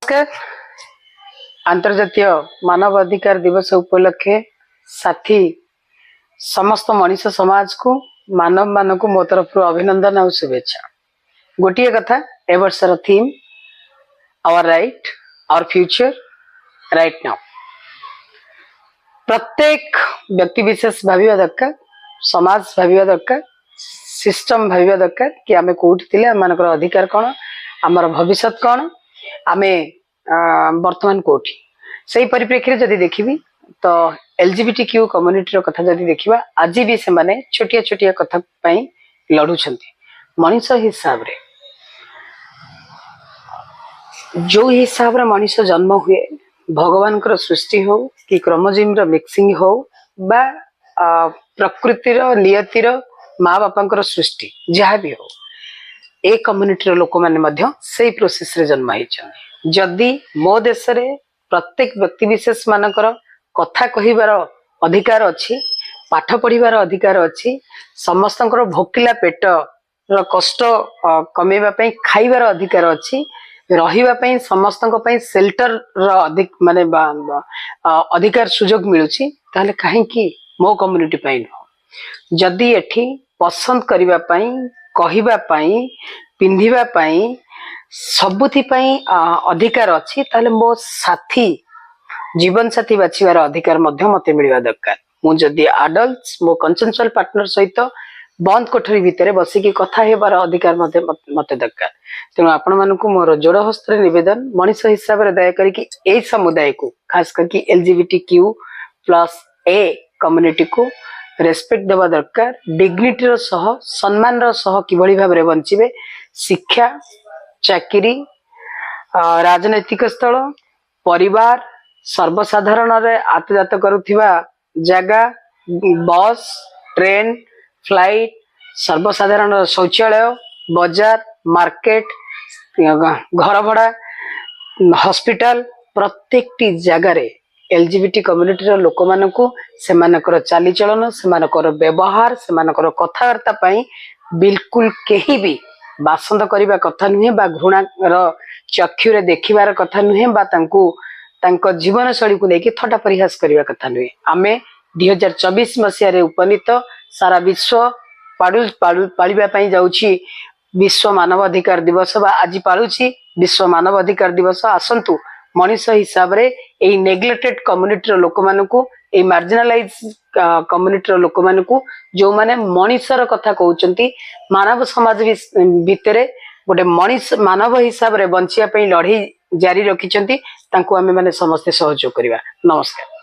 ନମସ୍କାର। ଆନ୍ତର୍ଜାତୀୟ ମାନବ ଅଧିକାର ଦିବସ ଉପଲକ୍ଷେ ସାଥୀ ସମସ୍ତ ମଣିଷ ସମାଜକୁ, ମାନବ ମାନଙ୍କୁ ମୋ ତରଫରୁ ଅଭିନନ୍ଦନ ଆଉ ଶୁଭେଚ୍ଛା। ଗୋଟିଏ କଥା, ଏ ବର୍ଷର theme "Our right, our future, right now"। ପ୍ରତ୍ୟେକ ବ୍ୟକ୍ତି ବିଶେଷ ଭାବିବା ଦରକାର, ସମାଜ ଭାବିବା ଦରକାର, ସିଷ୍ଟମ ଭାବିବା ଦରକାର କି ଆମେ କୋଉଠି ଥିଲେ, ଆମମାନଙ୍କର ଅଧିକାର କଣ, ଆମର ଭବିଷ୍ୟତ କଣ, ଆମେ ବର୍ତ୍ତମାନ କୋଉଠି। ସେଇ ପରିପ୍ରେକ୍ଷୀରେ ଯଦି ଦେଖିବି ତ ଏଲଜିବିଟି କ୍ୟୁ କମ୍ୟୁନିଟିର କଥା ଯଦି ଦେଖିବା, ଆଜି ବି ସେମାନେ ଛୋଟିଆ ଛୋଟିଆ କଥା ପାଇଁ ଲଢୁଛନ୍ତି। ମଣିଷ ହିସାବରେ, ଯୋଉ ହିସାବରେ ମଣିଷ ଜନ୍ମ ହୁଏ, ଭଗବାନଙ୍କର ସୃଷ୍ଟି ହଉ କି କ୍ରୋମୋଜିମର ମିକ୍ସିଂ ହଉ ବା ପ୍ରକୃତିର ନିୟତିର ମା ବାପାଙ୍କର ସୃଷ୍ଟି ଯାହା ବି ହଉ, ଏ କମ୍ୟୁନିଟିର ଲୋକମାନେ ମଧ୍ୟ ସେଇ ପ୍ରୋସେସରେ ଜନ୍ମ ହେଇଛନ୍ତି। ଯଦି ମୋ ଦେଶରେ ପ୍ରତ୍ୟେକ ବ୍ୟକ୍ତି ବିଶେଷ ମାନଙ୍କର କଥା କହିବାର ଅଧିକାର ଅଛି, ପାଠ ପଢିବାର ଅଧିକାର ଅଛି, ସମସ୍ତଙ୍କର ଭୋକିଲା ପେଟର କଷ୍ଟ କମେଇବା ପାଇଁ ଖାଇବାର ଅଧିକାର ଅଛି, ରହିବା ପାଇଁ ସମସ୍ତଙ୍କ ପାଇଁ ସେଲ୍ଟର ର ଅଧିକ ମାନେ ଅଧିକାର ସୁଯୋଗ ମିଳୁଛି, ତାହେଲେ କାହିଁକି ମୋ କମ୍ୟୁନିଟି ପାଇଁ ନୁହଁ? ଯଦି ଏଠି ପସନ୍ଦ କରିବା ପାଇଁ, କହିବା ପାଇଁ, ପିନ୍ଧିବା ପାଇଁ, ସବୁଥି ପାଇଁ ଅଧିକାର ଅଛି, ତାହେଲେ ମୋ ସାଥୀ, ଜୀବନ ସାଥୀ ବାଛିବାର ଅଧିକାର ମଧ୍ୟ ମତେ ମିଳିବା ଦରକାର। ମୁଁ ଯଦି ଆଡଲ୍ଟ, ମୋ କନସେନ୍ସୁଆଲ ପାର୍ଟନର ସହିତ ବନ୍ଦ କୋଠରୀ ଭିତରେ ବସିକି କଥା ହେବାର ଅଧିକାର ମଧ୍ୟ ମତେ ଦରକାର। ତେଣୁ ଆପଣମାନଙ୍କୁ ମୋର ଯୋଡ଼ ହସ୍ତରେ ନିବେଦନ, ମଣିଷ ହିସାବରେ ଦୟା କରିକି ଏଇ ସମୁଦାୟକୁ, ଖାସ କରିକି ଏଲଜିବିଟି କ୍ୟୁ ପ୍ଲସ ଏ କମ୍ୟୁନିଟିକୁ ରେସପେକ୍ଟ ଦେବା ଦରକାର। ଡିଗ୍ନିଟିର ସହ, ସମ୍ମାନର ସହ କିଭଳି ଭାବରେ ବଞ୍ଚିବେ, ଶିକ୍ଷା, ଚାକିରି, ରାଜନୈତିକ ସ୍ଥଳ, ପରିବାର, ସର୍ବସାଧାରଣରେ ଆତଯାତ କରୁଥିବା ଜାଗା, ବସ୍, ଟ୍ରେନ, ଫ୍ଲାଇଟ, ସର୍ବସାଧାରଣ ଶୌଚାଳୟ, ବଜାର, ମାର୍କେଟ, ଘର ଭଡା, ହସ୍ପିଟାଲ, ପ୍ରତ୍ୟେକଟି ଜାଗାରେ ଏଲଜିବିଟି କମ୍ୟୁନିଟିର ଲୋକମାନଙ୍କୁ ସେମାନଙ୍କର ଚାଲିଚଳନ, ସେମାନଙ୍କର ବ୍ୟବହାର, ସେମାନଙ୍କର କଥାବାର୍ତ୍ତା ପାଇଁ ବିଲକୁଲ କେହି ବି ବାସନ୍ଦ କରିବା କଥା ନୁହେଁ ବା ଘୃଣାର ଚକ୍ଷୁରେ ଦେଖିବାର କଥା ନୁହେଁ ବା ତାଙ୍କୁ ତାଙ୍କ ଜୀବନଶୈଳୀକୁ ନେଇକି ଥଟ୍ଟା ପରିହାସ କରିବା କଥା ନୁହେଁ। ଆମେ 2024 ମସିହାରେ ଉପନୀତ। ସାରା ବିଶ୍ୱ ପାଳୁ ପାଳୁ ପାଳିବା ପାଇଁ ଯାଉଛି ବିଶ୍ୱ ମାନବ ଅଧିକାର ଦିବସ ବା ଆଜି ପାଳୁଛି ବିଶ୍ୱ ମାନବ ଅଧିକାର ଦିବସ। ଆସନ୍ତୁ, ମଣିଷ ହିସାବରେ ଏଇ ନେଗ୍ଲେକ୍ଟେଡ କମ୍ୟୁନିଟିର ଲୋକମାନଙ୍କୁ, ଏଇ ମାର୍ଜିନାଲାଇଜ କମ୍ୟୁନିଟିର ଲୋକମାନଙ୍କୁ, ଯୋଉମାନେ ମଣିଷର କଥା କହୁଛନ୍ତି, ମାନବ ସମାଜ ଭିତରେ ଗୋଟେ ମଣିଷ ମାନବ ହିସାବରେ ବଞ୍ଚିବା ପାଇଁ ଲଢେଇ ଜାରି ରଖିଛନ୍ତି, ତାଙ୍କୁ ଆମେ ମାନେ ସମସ୍ତେ ସହଯୋଗ କରିବା। ନମସ୍କାର।